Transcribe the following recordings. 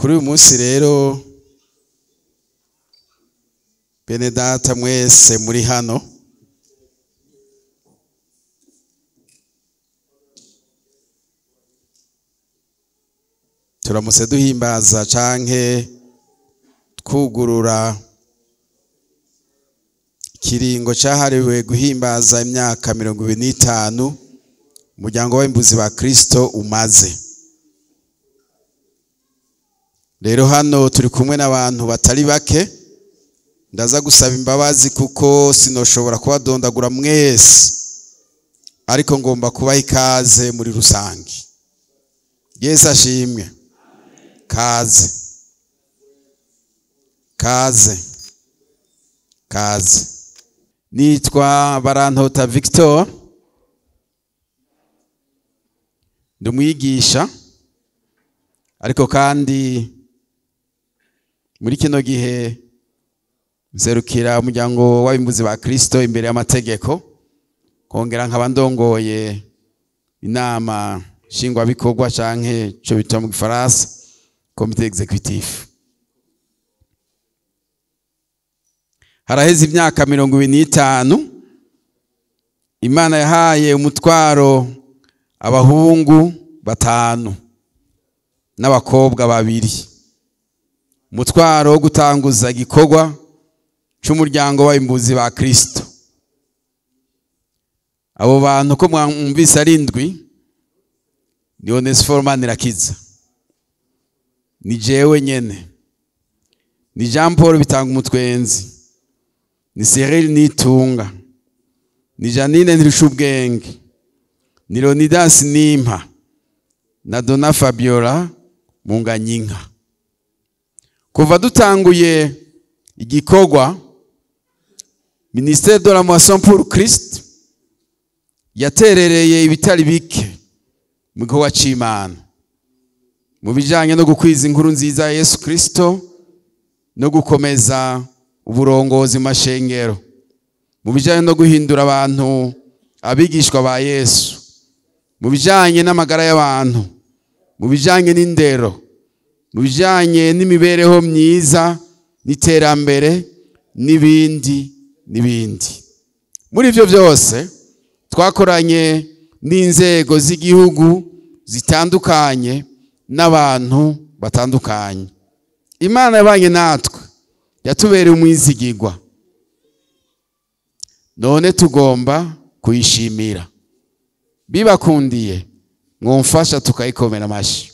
Kuri uyu munsi rero, bene data mwese muri hano, turamutse duhimbaza canke twugurura ikiringo cyahariwe guhimbaza imyaka 25 umuryango w'abimbuzi ba Kristo umaze. Rero hano turi kumwe n'abantu batari bake, ndaza gusaba imbabazi kuko sinoshobora kubadondagura mwese, ariko ngomba kubaha ikaze muri rusange. Yesu ashimwe. Kaze, kaze, kaze. Nitwa Barantota Victor, ndi umwigisha, ariko kandi muri kino gihe nserukira umuryango w'abimbuzi ba Kristo imbere y'amategeko, kongera nkaba ndongoye inama nshingwabikorwa canke ico bita mu gifaransa comité exécutif. Haraheze imyaka 25 Imana yahaye umutwaro abahungu 5 n'abakobwa 2, umutwaro wo gutanguza igikorwa c'umuryango w'abimbuzi ba Kristo. Abo bantu ko mwumvise ari 7 ni Onesphore Manirakiza, ni jewe nyene, ni Jean Paul Bitanga Umutwenzi, ni Cyril Nitunga, ni Janine Ntirushubwenge, ni Leonidas Nimpa na Dona Fabiola Munganyinka. Kuva dutanguye igikorwa, Ministère de la Moisson pour Christ yaterereye ibitari bike mu gikorwa c'Imana mu bijanye no gukwiza inkuru nziza ya Yesu Kristo no gukomeza uburongozi mu mashengero, mu bijanye no guhindura abantu abigishwa ba Yesu, mu bijanye n'amagara y'abantu, mu bijanye n'indero, mu bijanye n'imibereho myiza n'iterambere n'ibindi n'ibindi. Muri ivyo byose twakoranye n'inzego z'igihugu zitandukanye n'abantu batandukanye. Imana yabanye natwe, yatubereye umwizigirwa, none tugomba kuyishimira. Bibakundiye mwomfasha tukayikomera amashi.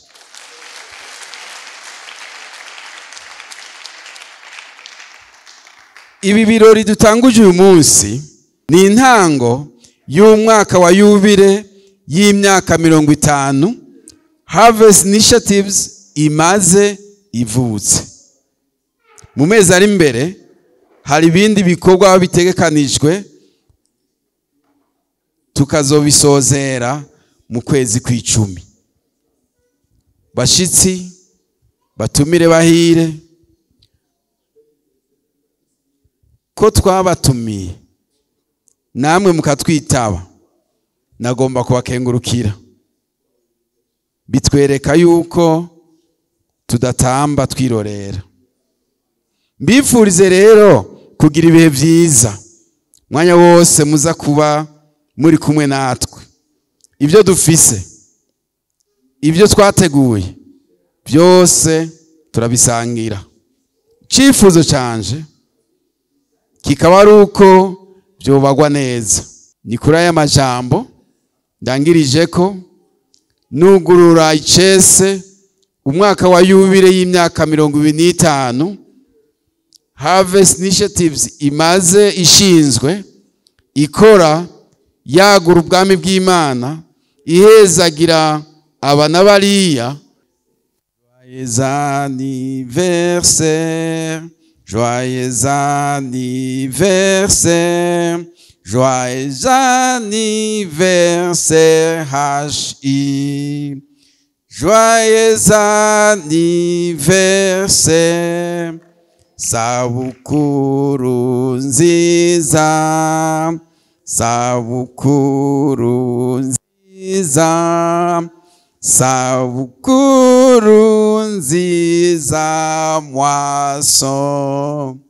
Ibi birori dutanguje uyu munsi ni intango y'umwaka wa yubile y'imyaka 50 Harvest Initiatives imaze ivutse. Mu mezi ari imbere hari ibindi bikorwa bitegekanijwe tukazobisozera mu kwezi kw'icumi. Bashitsi batumire bahire, ko twabatumiye namwe mukatwitaba, nagomba kubakengurukira. Bitwereka yuko tudatamba twirorera. Mbifurize rero kugira ibihe vyiza mwanya wose muza kuba muri kumwe natwe. Ibyo dufise, ibyo twateguye byose turabisangira. Icifuzo canje kikaba ari uko byobagwa neza. Ni kuri aya majambo ndangirije ko nugurura icese umwaka wa yubile y'imyaka 25 Harvest Initiatives imaze ishinzwe, ikora yagura ubwami bw'Imana, ihezagira aba n'abariya. Joyeux anniversaire, joyeux anniversaire, joyeux anniversaire HI. Joyeux anniversaire, sabukuru nziza, sabukuru nziza, sabukuru nziza. sa moisson.